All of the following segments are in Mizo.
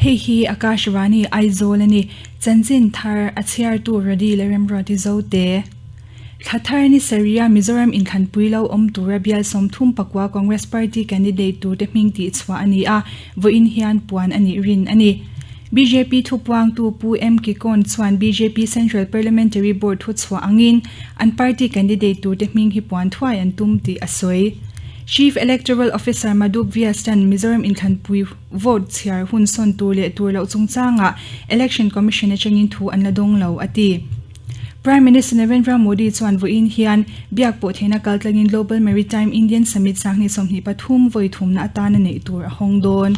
Hei hi Akashvani Aizawl a ni. Chanchin thar a chhiartu Rody leh Remruati Zote. Thla thar ni sarih-a Mizoram inthlanpui lo awm tura bial 34 Congress Party candidate turte hming tihchhuah a ni a, vawiin hian puan a nih rin a ni. Bjp thupuangtu Pu M Kikawn chuan bjp Central Parliamentary Board thuchhuah angin an party candidate turte hming hi puan thuai an tum tih a sawi. Chief Electoral Officer Madhub Vyas tan Mizoram inthlanpui vote chhiar hun sawn tur leh tur loh chungchangah Election Commission atangin thu an la dawng lo, a ti. Prime Minister Narendra Modi chuan vawiin hian biak pawh theihna kaltlangin Global Maritime Indian Summit 2023 vawi thumna atana neih tur a hawng dawn.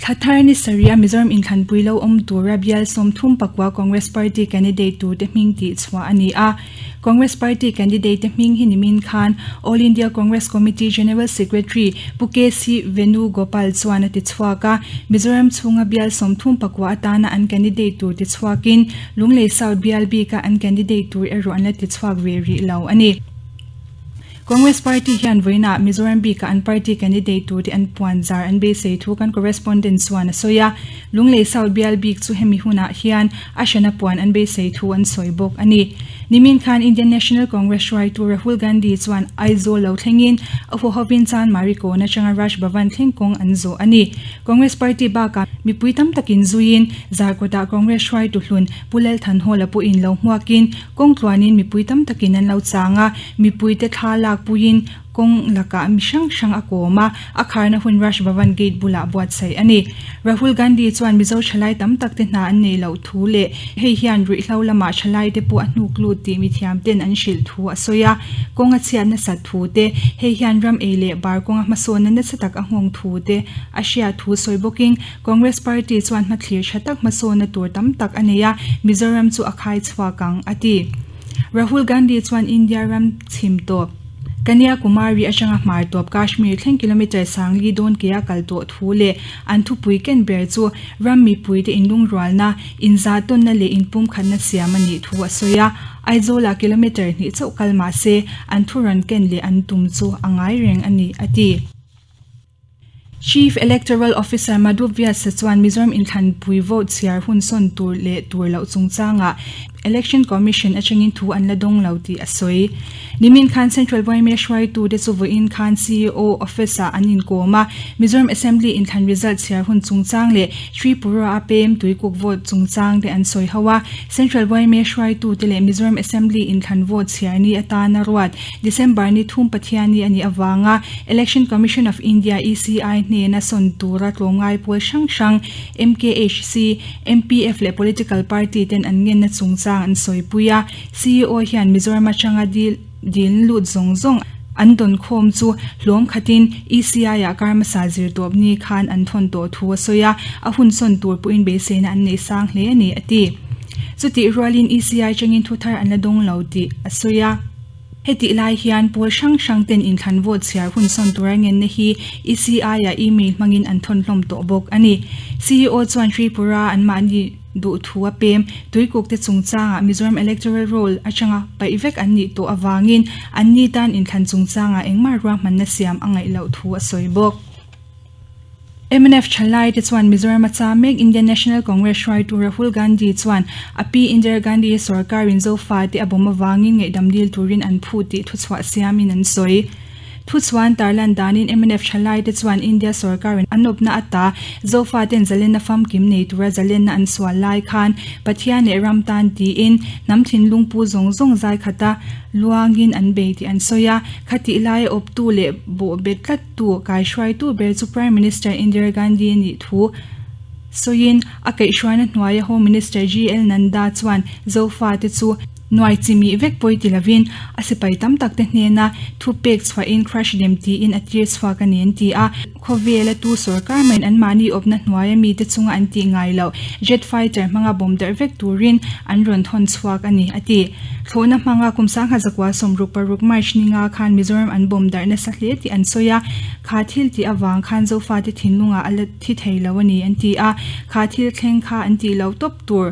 Thla thar ni sarih a Mizoram inthlanpui lo awm tura bial 39 Congress Party candidate turte hming tihchhuah a ni a. Congress Party candidate te hming hi nimin khan All India Congress Committee General Secretary Pu KC Venugopal chuan a ti chhuak a. Mizoram chhunga bial 39 atana an candidate tur ti chhuakin Lunglei South bial bika an candidate tur erawh an la ti chhuak ve rih lo a ni. Congress Party hian vawiinah Mizoram bikah an party candidate turte an puan zar an beisei thu kan correspondent chuan a sawi a. Lunglei South bial bik chu hemi hunah hian a hrana puan an beisei thu an sawi bawk a ni. Nimin khan Indian National Congress hruaitu Rahul Gandhi chuan Aizawl lo thlengin a huahovin Chanmari kawn atanga Raj Bhavan thleng kawng an zawh a ni. Congress Party bakah mipui tam takin zuiin Zarkawtah Congress hruaitu hlun Pu Lalthanhawla pawhin lo hmuakin Kawng tluanin mipui tam takin an lo chang a, mipuite thla lak puiin kawng lakah mi hrang hrang a kawm a, a kharna hun Raj Bhavan gate bulah buatsaih a ni. Rahul Gandhi chuan Mizo thalai tam tak te hna an neih loh thu leh hei hian ruihhlo lamah thalai te pawh a hnuk lut tih mithiam ten an hrilh thu a sawi a, kawng a chhiat nasat thu te, hei hian ram ei leh bar kawnga hmasawnna nasa tak a nghawng thu te a hriat thu sawi bawkin Congress Party chuan hmathlir tha tak hmasawnna tur tam tak a nei a, Mizoram chu a khai chhuak ang, a ti. Rahul Gandhi chuan India ram chhim tawp, Kanyakumari atanga hmar tawp Kashmir thleng kilometre 4000 dawn ke a kal tawh thu leh an thupui ken ber chu ram mipuite inlungrualna, inzahtawnna leh inpumkhatna siam a nih thu a sawi a. Aizawlah kilometre hnih chauh kal mah se an thu rawn ken leh an tum chu a ngai reng a ni, a ti. Chief Electoral Officer Madhu Vyas chuan Mizoram inthlanpui vote chhiar hun sawn tur leh tur loh chungchangah Election Commission atangin thu an la dawng lo tih a sawi. Nimin khan Central YMA hruaitute chu vawiin khan CEO Office-ah an inkawm a, Mizoram Assembly inthlan result chhiar hun chungchang leh Tripura-a pem tuikuk vote chungchang te an sawi ho a. Central YMA hruaitute leh Mizoram Assembly inthlan vote chhiar ni atana ruat December ni thum Pathianni a nih avanga Election Commission of India, ECI, hnena sawn tura tlawmngai pawl hrang hrang MKHC, MPF leh political party ten an ngenna chungchang an sawipui a. CEO hian Mizoram atanga dil diln lut zawng zawng an dawn khawm chu hlawm khatin ECI-ah kar hmasa zirtawp ni khan an thawn tawh thu a sawi a, a hun sawn tur pawhin beiseina an nei sang hle a ni, a ti. Chutih rualin ECI tangin thu thar an la dawng lo tih a sawi a. Hetih lai hian pawl hrang hrang ten inthlan vote chhiar hun sawn tura ngenna hi ECI-ah email hmangin an thawn hlawm tawh bawk a ni. CEO chuan Tripura anmahni duh thu a pem tuikuk te chungchangah Mizoram Electoral Roll atanga paih vek an nih tawh avangin anni tan inthlan chungchangah engmah ruahmanna siam a ngaih loh thu a sawi bawk. Mnf thalai te chuan Mizoram a cham mek Indian National Congress hruaitu Rahul Gandhi chuan a pi Indira Gandhi sorkarin Zofate a bawm avangin ngaihdam dil turin an phut tih thuchhuah siamin an sawi. Thuchhuan tarlan danin mnf thalai te chuan India sorkarin an awpna ata Zofaten zalenna famkim nei tura zalenna an sual lai khan Pathian leh ram tan tiin hnam thinlung pu zawng zawng zai khata luangin an bei tih an sawi a. Khatih laia awptu leh bawhbet tlat Tu kaihruaitu ber chu Prime Minister Indira Gandhi a nih thu sawiin a kaihhruaina hnuaia Home Minister GL Nanda chuan Zofate chu nuai chimih vek pawi ti lovin a sipai tam tak te hnena thu pek chhuahin crash dem tiin a tir chhuak a ni an ti a. Khawvela tu sorkar maiin anmahni awpna hnuaia mite chunga an tih ngai loh jet fighter hmanga bawm darh vek turin an rawn thawn chhuak a ni, a ti. Thlawhna hmanga kum 1966 March ni nga khan Mizoram an bawm darh nasa hle tih an sawi a, kha thil tih avang khan Zofate thinlungah a la thi thei lo a ni an ti a, kha thil thleng kha an tih loh tawp tur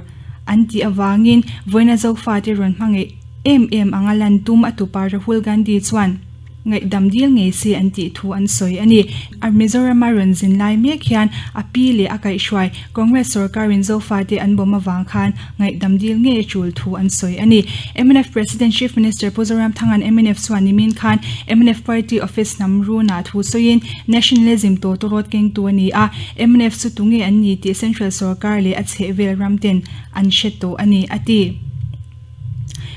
an tih avangin vawiina Zofate rawn hmangaih em em anga lan tum a tupa Rahul Gandhi chuan. Ngaihdam dil ngei se an tih thu an sawi a ni. Mizorama rawn zin lai mek hian a pi leh a kaihhruai Congress sorkarin Zofate an bawm avang khan ngaihdam dil ngei a tul thu an sawi a ni. Mnf President Chief Minister Pu Zoramthanga'n mnf chuan nimin khan mnf Party Office hnam runah thu sawiin Nationalism tawtawrawt kengtu a ni a, mnf chu tunge an ni tih Central sorkar leh a chhehvel ramten an hre tawh a ni, a ti.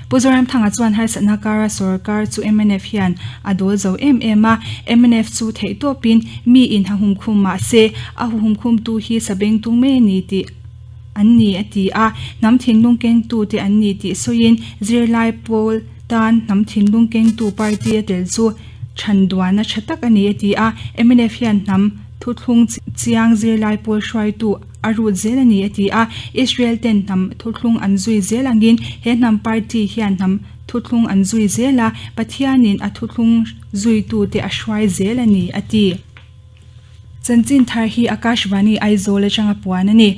Pu Zoramthanga chuan harsatna kara sorkar chu mnf hian a dawl zo em em a, mnf chu theihtawpin mi in ha humkhum mah se a huhumkhumtu hi sabengtung mai a ni tih an ni a ti a, hnam thinlung kengtu te an ni tih sawiin zirlai pawl tan hnam thinlung kengtu party a tel chu chhanduana tha tak a ni a ti a, mnf hian hnam thuthlung chiang zirlai pawl hruaitu a rut zel a ni a ti a, Israel ten hnam thuthlung an zui zel angin he hnam party hian hnam thuthlung an zui zel a, Pathianin a thuthlung zuitute a hruai zel a ni a ti. Chanchin thar hi Akashvani Aizawl atanga puan a ni.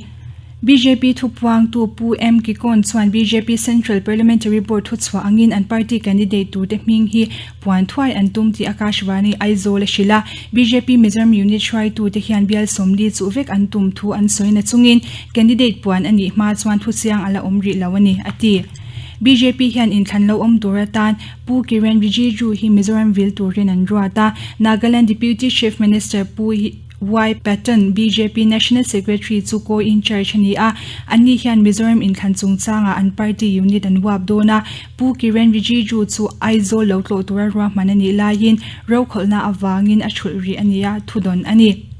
Bjp thupuangtu Pu M Kikawn chuan bjp Central Parliamentary Board thuchhuah angin an party candidate turte hming hi Puan thuai an tum tih Akashvani Aizawl a hrilh a, bjp Mizoram unit hruaitute hian bial 40 chuh vek an tum thu an sawi na chungin candidate puan a nih hma chuan thuchiang a la awm rih lo a ni, a ti. Bjp hian inthlan lo awm tur atan Pu Kiren Rijiju hi Mizoram vil turin an ruat a, Nagaland Deputy Chief Minister Pu Y Patton, bjp National Secretary chu co-in-charge a ni a, anni hian Mizoram inthlan chungchangah an party unit an uap dawn a, Pu Kiren Rijiju chu Aizawl lo tlawh tura ruahman a nih laiin rokhawlhna avangin a thulh rih a nia thudawn a ni.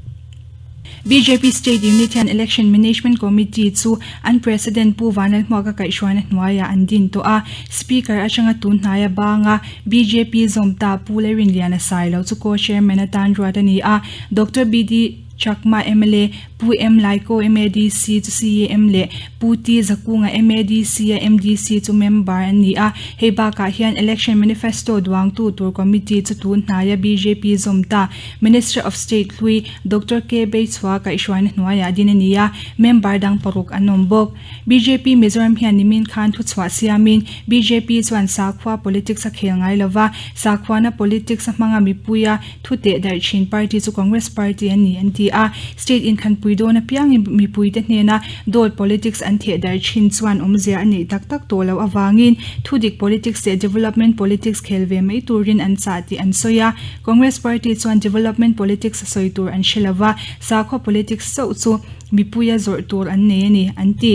Bjp State Unit hian Election Management Committee chu an President Pu Vanlalhmuaka kaihhruaina hnuaiah an din tawh a, Speaker atanga tun hnaia banga bjp zawm ta Pu Leirinliana Sailo chu Co-Chairman atan ruat a ni a, Doctor BD Chakma mla, Pu M Laiko MADC chu CEM leh Pu T Zakunga MADC a MDC chu member an ni a. Hei bakah hian Election Manifesto duangtu tur committee chu tun hnaia bjp zawm ta Minister of State hlui Doctor K Beichhua kaihhruaina hnuaiah din a ni a, member dang paruk an awm bawk. Bjp Mizoram hian nimin khan thuchhuah siamin bjp chuan sakhua politics a khel ngai lova, sakhuana politics a hmanga mipuia Thu teh darh thin party chu Congress party a ni an ti a, state inkhanpui dawn apiangin mipuite hnena dawt politics an theh darh thin chuan awmzia a neih tak tak tawh loh avangin thudik politics leh development politics khel ve mai turin an chah tih an sawi a. Congress party chuan development politics a sawi tur an hre lova, sakhua politics chauh chu mipuia zawrh tur an nei a ni an ti.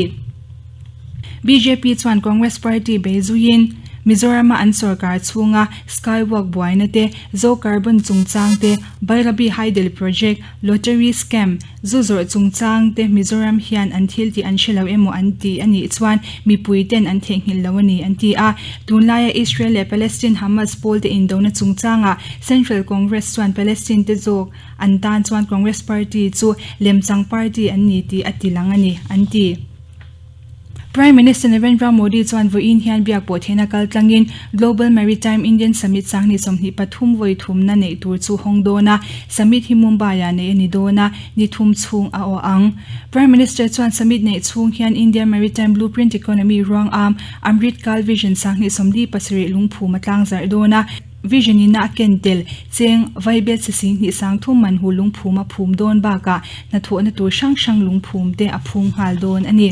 Bjp chuan Congress party bei zuiin Mizorama an sorkar chhunga Skywalk buaina te, Zo Carbon chungchang te, Bairabi Hydel Project, Lottery Scam, zu zawrh chungchang te Mizoram hian an thil tih an hre lo emaw an ti a nih chuan mipui ten an theihnghilh lo a ni an ti a. Tunlaia Israel leh Palestine Hamas pawl te indona chungchangah Central Congress chuan Palestine te zawk an tan chuan Congress party chu lemchang party an ni tih a ti lang a ni an ti. Prime Minister Narendra Modi chuan vawiin hian biak pawh theihna kal tlangin Global Maritime Indian Summit sanghnih 23 vawi thumna neih tur chu hawng dawn a, Summit hi Mumbai-ah neih a ni dawn a, ni thum chhung a awh ang. Prime Minister chuan Summit neih chhung hian India Maritime Blueprint Economy ruang am Amrit Kaal Vision sanghnih 47 lungphum a tlangzarh dawn a, Vision in a ken tel cheng vaibel chi sing hnih sang thum man hu lungphum a phum dawn bakah hnathawhna tur hrang hrang lungphum te a phum nghal dawn a ni.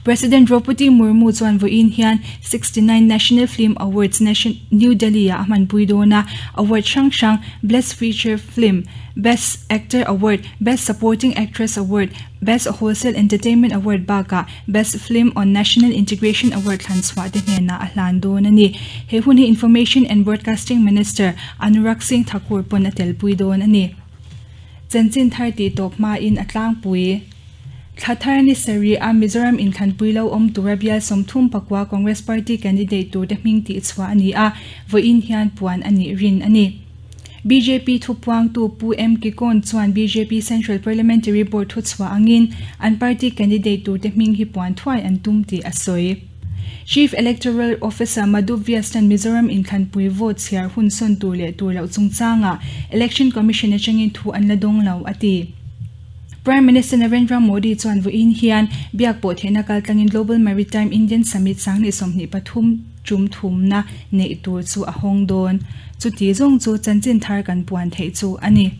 President Draupadi Murmu chuan vawiin hian 69 National Film Awards Nation New Delhi ah a hmanpui dawn a, award hrang hrang Blest Feature Film, Best Actor Award, Best Supporting Actress Award, Best Wholesale Entertainment Award bakah Best Film on National Integration Award thlan chhuah te hnenah a hlan dawn a ni. He hun hi Information and Broadcasting Minister Anurag Singh Thakur pawn a telpui dawn a ni. Chanchin thar tih tawp hmain a tlangpui. Thla thar ni sarih a Mizoram inthlanpui lo awm tura bial 39 Congress Party candidate turte hming tih chhuah a ni a, vawiin hian puan a nih rin a ni. Bjp thupuangtu Pu M Kikawn chuan bjp Central Parliamentary Board thuchhuah angin an party candidate turte hming hi puan thuai an tum tih a sawi. Chief Electoral Officer Madhu Vyas chuan Mizoram inthlanpui vote chhiar hun sawn tur leh tur loh chungchangah Election Commission atangin thu an la dawng lo a ti. Prime Minister Narendra Modi chuan vawiin hian biak pawh theihna kaltlangin Global Maritime Indian Summit 2023. Tum thumna neih tur chu a hawng dawn. Chuti zawng chu chanchin thar kan puan theih chu a ni.